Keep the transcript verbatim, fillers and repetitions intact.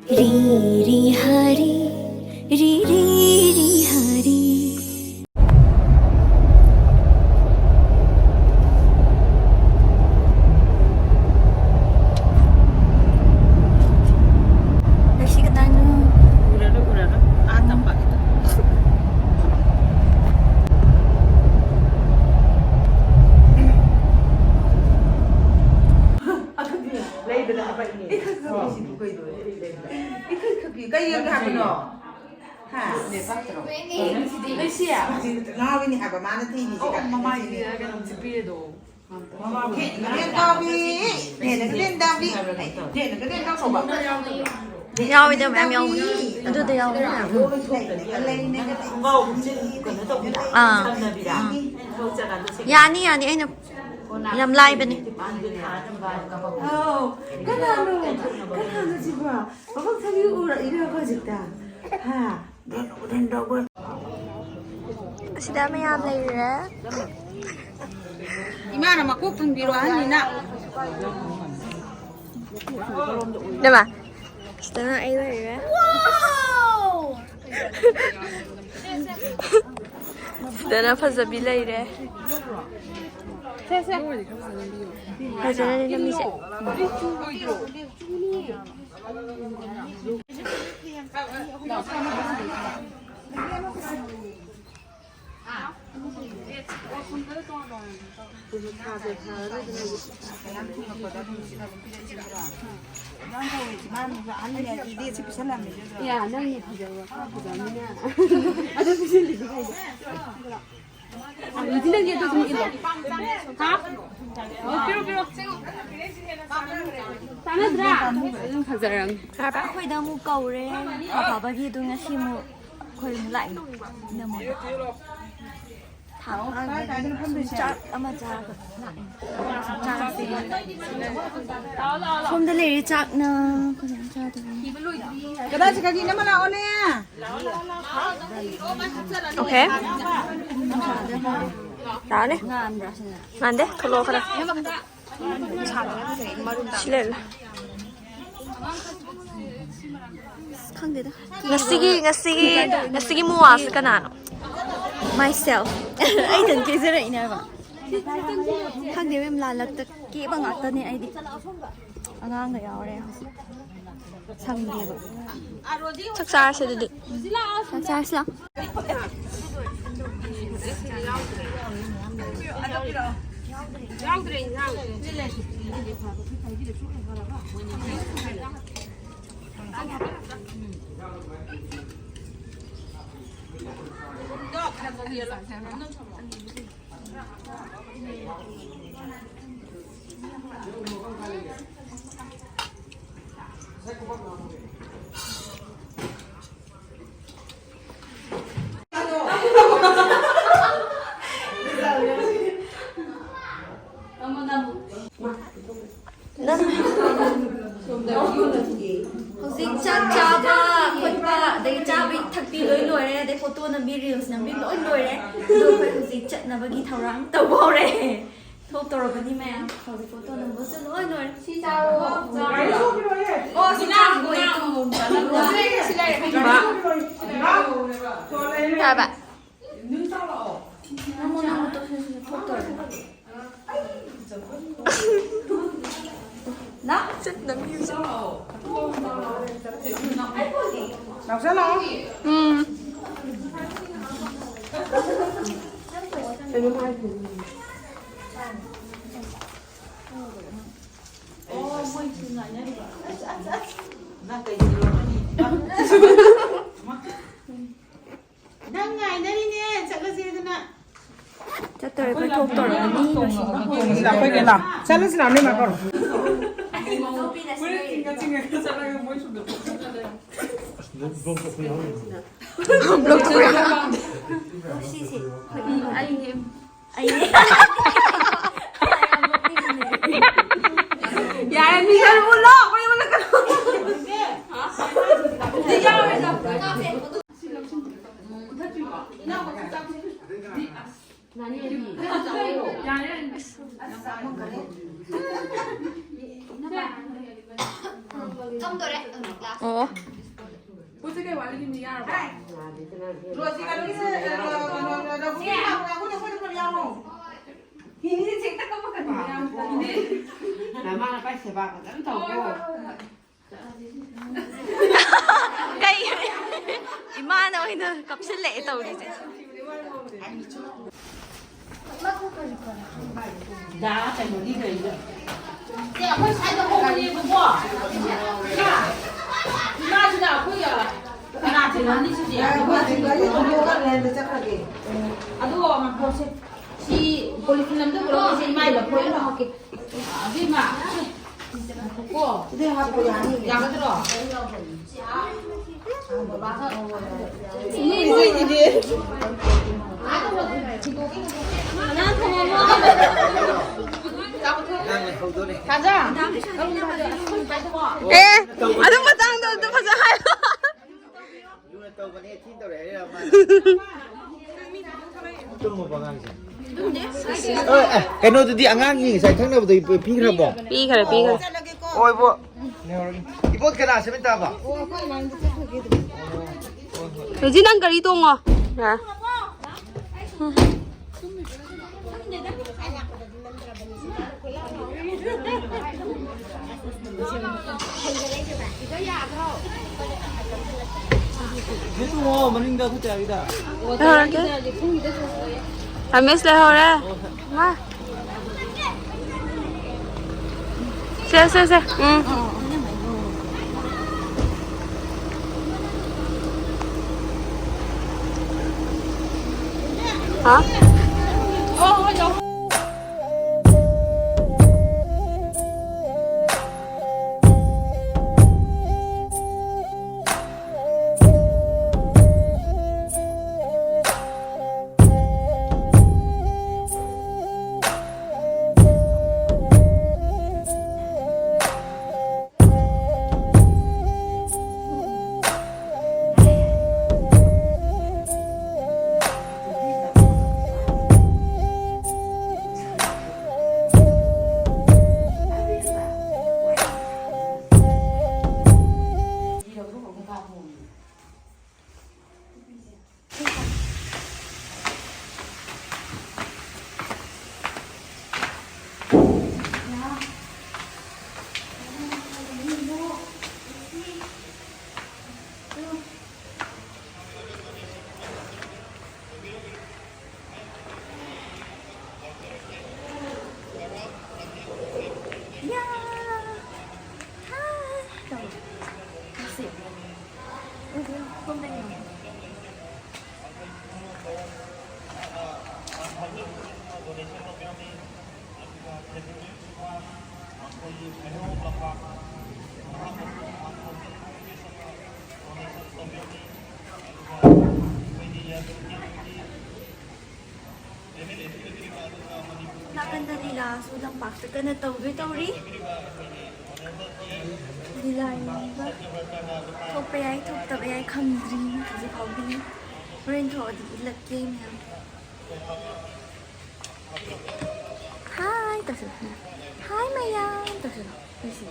री री हरी, री री री हरी। ꯉꯁꯤ ꯀꯗꯥꯏꯅꯣ? ꯎꯔꯔꯣꯏ, ꯎꯔꯔꯣꯏ꯫ ꯑꯥ ꯇꯝꯄꯥꯛꯀꯤꯗꯣ꯫ ꯑꯗꯨꯗꯤ ꯂꯩꯕꯗ ꯍꯥꯄꯛꯏꯅꯦ꯫ ꯏꯈꯛ ꯈꯛ ꯁꯤꯕꯨ ꯀꯩꯗꯧꯔꯦ? ꯂꯩꯕꯗ꯫ ꯏꯈꯛ ꯈꯛꯀꯤ ꯀꯩ ꯌꯦꯡꯒꯦ ꯍꯥꯏꯕꯅꯣ? ꯍꯥ? ꯂꯩꯁꯤ? ꯉꯥꯎꯔꯤꯅꯦ ꯍꯥꯏꯕ ꯃꯥꯅ ꯊꯤꯔꯤꯁꯦ꯫ ꯑꯣ, ꯃꯃꯥꯏꯁꯦ ꯀꯩꯅꯣꯝ ꯆꯤꯛꯄꯤꯔꯦꯗꯣ꯫ ꯌꯥꯎꯋꯤꯗ, ꯃꯌꯥꯝ ꯌꯥꯎꯋꯤ꯫ ꯑꯗꯨꯗ ꯌꯥꯎꯋꯤ ꯃꯌꯥꯝ꯫ ꯈꯣꯡꯒ꯭ꯔꯥꯎ ꯆꯤꯛ ꯀꯩꯅꯣ ꯇꯧꯕꯤꯗ ꯑꯥ꯫ ꯁꯝꯅꯕꯤꯗ꯫ ꯎꯝ꯫ ꯊꯕꯛ ꯆꯠꯀꯥꯟꯗ ꯁꯦꯡꯅ ꯌꯥꯅꯤ, ꯌꯥꯅꯤ, ꯑꯩꯅ ꯌꯥꯝ ꯂꯥꯏꯕꯅꯤ꯫ ꯄꯥꯟꯗ ꯊꯥꯔꯒ ꯑꯧ, ꯀꯅꯥꯅꯣ? ꯀꯅꯥꯅꯣ ꯁꯤꯕꯣ? ꯃꯈꯣꯡ ꯊꯕꯤ ꯎꯔꯛꯏꯔꯕ ꯍꯧꯖꯤꯛꯇ? ꯍꯥ? ꯑꯁꯤꯗ ꯃꯌꯥꯝ ꯂꯩꯔꯦ꯫ ꯏꯃꯥꯅ ꯃꯀꯣꯛ ꯊꯪꯕꯤꯔꯣ ꯑꯍꯟꯅꯤꯅ꯫ ꯏꯅꯝꯃ, ꯁꯤꯗꯅ ꯑꯩ ꯂꯩꯔꯦ꯫ ꯁꯤꯗꯅ ꯐꯖꯕꯤ ꯂꯩꯔꯦ꯫ ꯐꯖꯅꯅꯦ ꯅꯝꯃꯤꯁꯦ꯫ ꯌꯥ, ꯅꯪꯅ ꯐꯖꯕ ꯈꯔ ꯐꯖꯕꯅꯤꯅ꯫ ꯑꯗꯨ ꯄꯤꯁꯤꯜꯂꯤꯗꯤ ꯀꯩꯅꯣ? ꯑ, ꯅꯨꯡꯊꯤꯜꯗꯗꯤ ꯑꯗꯨ ꯑꯗꯨꯝ ꯏꯜꯂꯣ꯫ ꯍꯥ? ꯑꯣ, ꯄꯤꯔꯣ, ꯄꯤꯔꯣ꯫ ꯆꯥꯟꯅꯗ꯭ꯔꯥ? ꯑꯗꯨꯝ ꯐꯖꯔꯝꯅꯤ꯫ ꯑꯩꯈꯣꯏꯗ ꯑꯃꯨꯛ ꯀꯧꯔꯦ꯫ ꯊꯥ ꯐꯥꯕꯒꯤ ꯑꯗꯨ ꯉꯁꯤ ꯑꯃꯨꯛ ꯑꯩꯈꯣꯏ ꯑꯃꯨꯛ ꯂꯥꯛꯏ꯫ ꯏꯅꯝꯃ ꯍꯣꯏꯗ꯫ ꯊꯥ ꯐꯥꯕꯒꯤ ꯁꯨꯝ ꯆꯥꯛ ꯑꯃ ꯆꯥꯔꯒ ꯂꯥꯛꯏ꯫ ꯁꯨꯝ ꯆꯥꯔꯁꯦ꯫ ꯁꯣꯝꯗ ꯂꯩꯔꯦ ꯆꯥꯛꯅ꯫ ꯐꯖꯅ ꯆꯥꯗꯕꯅꯤ꯫ ꯀꯗꯥꯏ ꯆꯠꯈ꯭ꯔꯒꯦ? ꯏꯅꯝꯃ ꯂꯥꯛꯑꯣꯅꯦ꯫ Okay. ꯇꯥꯅꯦ꯫ ꯉꯥꯟꯗꯦ꯫ ꯊꯣꯛꯂꯛꯑꯣ ꯈꯔ꯫ ꯁꯤ ꯂꯩꯔꯦ꯫ ꯑꯁ, ꯈꯪꯗꯦꯗ꯫ ꯉꯁꯤꯒꯤ ꯉꯁꯤꯒꯤ ꯉꯁꯤꯒꯤ ꯃꯨꯋꯥꯁꯤ ꯀꯅꯥꯅꯣ? Myself. ꯑꯩ ꯏꯊꯟ ꯀꯦꯖꯔꯛꯏꯅꯦ ꯍꯥꯏꯕ꯫ ꯈꯪꯗꯦ ꯃꯦꯝ, ꯂꯥꯜꯂꯛꯇ ꯀꯦꯕ ꯉꯥꯛꯇꯅꯦ ꯑꯩꯗꯤ꯫ ꯑꯉꯥꯡꯒ ꯌꯥꯎꯔꯦ ꯍꯧꯖꯤꯛ꯫ ꯁꯪꯗꯦꯕ꯫ ꯆꯥꯛ ꯆꯥꯔꯁꯦ ꯑꯗꯨꯗꯤ꯫ ꯆꯥꯛ ꯆꯥꯔꯁꯤ ꯂꯥꯎ꯫ ꯍꯧꯖꯤꯛ ꯆꯥꯛ ꯆꯥꯕ ꯈꯣꯠꯄ ꯑꯗꯩ ꯆꯥꯕꯤ ꯊꯛꯄꯤ ꯂꯣꯏ ꯂꯣꯏꯔꯦ, ꯑꯗꯩ ꯐꯣꯇꯣ ꯅꯝꯕꯤ ꯔꯤꯜꯁ ꯅꯝꯕꯤ ꯂꯣꯏ ꯂꯣꯏꯔꯦ꯫ ꯑꯗꯣ ꯑꯩꯈꯣꯏ ꯍꯧꯖꯤꯛ ꯆꯠꯅꯕꯒꯤ ꯊꯧꯔꯥꯡ ꯇꯧꯕ ꯍꯧꯔꯦ꯫ ꯊꯣꯛꯇꯧꯔꯕꯅꯤ ꯃꯌꯥꯝ꯫ ꯍꯧꯖꯤꯛ ꯐꯣꯇꯣ ꯅꯝꯕꯁꯨ ꯂꯣꯏ ꯂꯣꯏꯔꯦ꯫ ꯁꯤ ꯆꯥꯔꯣ꯫ ꯑꯣ, ꯁꯤ ꯆꯥꯔꯣ꯫ ꯁꯤ ꯂꯩꯔꯦ꯫ ꯇꯥꯕ꯫ ꯅꯪꯉꯣ, ꯅꯪꯉꯣ, ꯇꯣ, ꯁꯤ, ꯁꯤ, ꯁꯤ, ꯊꯣꯛꯇꯧꯔꯦ꯫ ꯅ? ꯆꯠꯅꯕꯤ꯫ ꯂꯥꯛꯁꯜꯂꯣ꯫ ꯎꯝ꯫ ꯅꯪ ꯉꯥꯏꯅꯔꯤꯅꯦ, ꯆꯠꯂꯁꯦꯗꯅ꯫ ꯆꯠꯇꯣꯔꯦ, ꯑꯩꯈꯣꯏ ꯊꯣꯛꯇꯣꯔꯕꯅꯤ꯫ ꯁꯤꯗ ꯑꯩꯈꯣꯏꯒꯤ ꯂꯥꯎ꯫ ꯆꯠꯂꯁꯤ ꯂꯥꯎ, ꯅꯣꯏ ꯃꯥ ꯀꯧꯔꯣ꯫ ꯕ꯭ꯂꯣꯛ ꯇꯧꯕ ꯌꯥꯎꯔꯤꯕ? ꯕ꯭ꯂꯣꯛ ꯇꯧꯕ ꯌꯥꯎꯔꯤꯕ? ꯁꯤꯁꯦ ꯑꯩꯅꯦ꯫ ꯑꯩꯅꯦ꯫ ꯌꯥꯔꯦ, ꯃꯤꯡꯁꯦꯜ ꯃꯨꯠꯂꯣ, ꯑꯩꯈꯣꯏ ꯃꯨꯠꯂꯛꯀꯅꯨ꯫ ꯁꯤ ꯌꯥꯎꯔꯦ, ꯆꯠꯈ꯭ꯔꯦ꯫ ꯊꯝꯗꯣꯔꯦ꯫ ꯑꯣ꯫ ꯀꯩ? ꯏꯃꯥꯅ ꯑꯣꯏꯅ ꯀꯞꯁꯤꯜꯂꯛꯑꯦ ꯇꯧꯔꯤꯁꯦ꯫ ꯗꯥ ꯀꯩꯅꯣꯒꯤ ꯒꯥꯔꯤꯗꯣ꯫ ꯁꯦ, ꯑꯩꯈꯣꯏ ꯁ꯭ꯋꯥꯏꯗ ꯍꯧꯕꯅꯦꯕꯀꯣ꯫ ꯏꯃꯥ, ꯏꯃꯥꯁꯤꯅ ꯑꯩꯈꯣꯏ, ꯑ, ꯀꯅꯥ ꯊꯦꯡꯅꯅꯤ ꯁꯤꯗꯤ? ꯉꯥꯏꯈꯣ, ꯉꯥꯏꯈꯣ, ꯒꯥꯔꯤ ꯇꯣꯡꯊꯣꯛꯑꯒ ꯂꯦꯟꯗ ꯆꯠꯈ꯭ꯔꯒꯦ꯫ ꯑꯗꯣ ꯉꯥꯏꯈꯣ, ꯁꯦ, ꯁꯤ ꯄꯣꯂꯤꯊꯤꯟ ꯑꯝꯇ ꯄꯨꯔꯛꯑꯣ, ꯁꯦ, ꯏꯃꯥꯏ ꯂꯐꯣꯏ ꯑꯃ ꯍꯥꯞꯀꯦ꯫ ꯑꯕꯦꯝꯃ, ꯁꯦ, ꯉꯥꯏꯈꯣꯀꯣ꯫ ꯁꯤꯗ ꯍꯥꯞꯄꯣ, ꯌꯥꯅꯤ꯫ ꯌꯥꯒꯗ꯭ꯔꯣ? ꯑꯦ, ꯑꯗꯨ ꯃꯇꯥꯡꯗꯣ ꯑꯗꯨ ꯐꯖ ꯍꯥꯏꯌꯣ꯫ ꯂꯨꯅ ꯇꯧꯕꯅꯦ, ꯊꯤꯅ ꯇꯧꯔꯦ ꯍꯥꯏꯔꯛꯑꯕ ꯃꯥꯅ꯫ ꯇꯨꯝꯃꯕ ꯑꯉꯥꯡꯁꯦ? ꯑꯦ, ꯑꯦ, ꯀꯩꯅꯣꯗꯨꯗꯤ ꯑꯉꯥꯡꯒꯤ ꯉꯁꯥꯏ ꯊꯛꯅꯕꯗꯣ ꯄꯤꯈ꯭ꯔꯕꯣ? ꯄꯤꯈꯔꯦ, ꯄꯤꯈꯔꯦ꯫ ꯑꯣ, ꯏꯕꯣ, ꯂꯩꯍꯧꯔꯒꯦ꯫ ꯏꯕꯣ ꯀꯅꯥ ꯁꯦꯝꯃꯤ ꯇꯥꯕ? ꯍꯧꯖꯤꯛ ꯅꯪ ꯒꯥꯔꯤ ꯇꯣꯡꯉꯣ꯫ ꯁꯤ ꯇꯣꯡꯉꯣ, ꯃꯅꯤꯡꯗ ꯑꯩꯈꯣꯏ ꯆꯥꯒꯤꯗ꯫ ꯂꯩꯍꯧꯔꯒꯦ꯫ ꯔꯥꯃꯦꯁ ꯂꯩꯍꯧꯔꯦ꯫ ꯃꯥ꯫ ꯁꯦ, ꯁꯦ, ꯁꯦ꯫ ꯎꯝ꯫ ꯍꯥ? ꯅꯥꯀꯟꯗ ꯂꯤꯂꯥꯁꯨ ꯂꯝꯄꯥꯛꯇ ꯀꯟꯅ ꯇꯧꯗꯣꯏ ꯇꯧꯔꯤ꯫ ꯂꯤꯂꯥ ꯌꯦꯡꯕ ꯊꯣꯛꯄ ꯌꯥꯏ, ꯊꯣꯛꯇꯕ ꯌꯥꯏ, ꯈꯪꯗ꯭ꯔꯤ ꯍꯧꯖꯤꯛ ꯐꯥꯎꯒꯤ꯫ ꯍꯣꯔꯦꯟ ꯊꯣꯛꯑꯗꯤ ꯎꯠꯂꯛꯀꯦ ꯃꯌꯥꯝ꯫ ꯍꯥꯏ ꯇꯧꯁꯤꯜꯂꯣ꯫ ꯍꯥꯏ ꯃꯌꯥꯝ ꯇꯧꯁꯤꯜꯂꯣ꯫ ꯅꯨꯡꯁꯤ꯫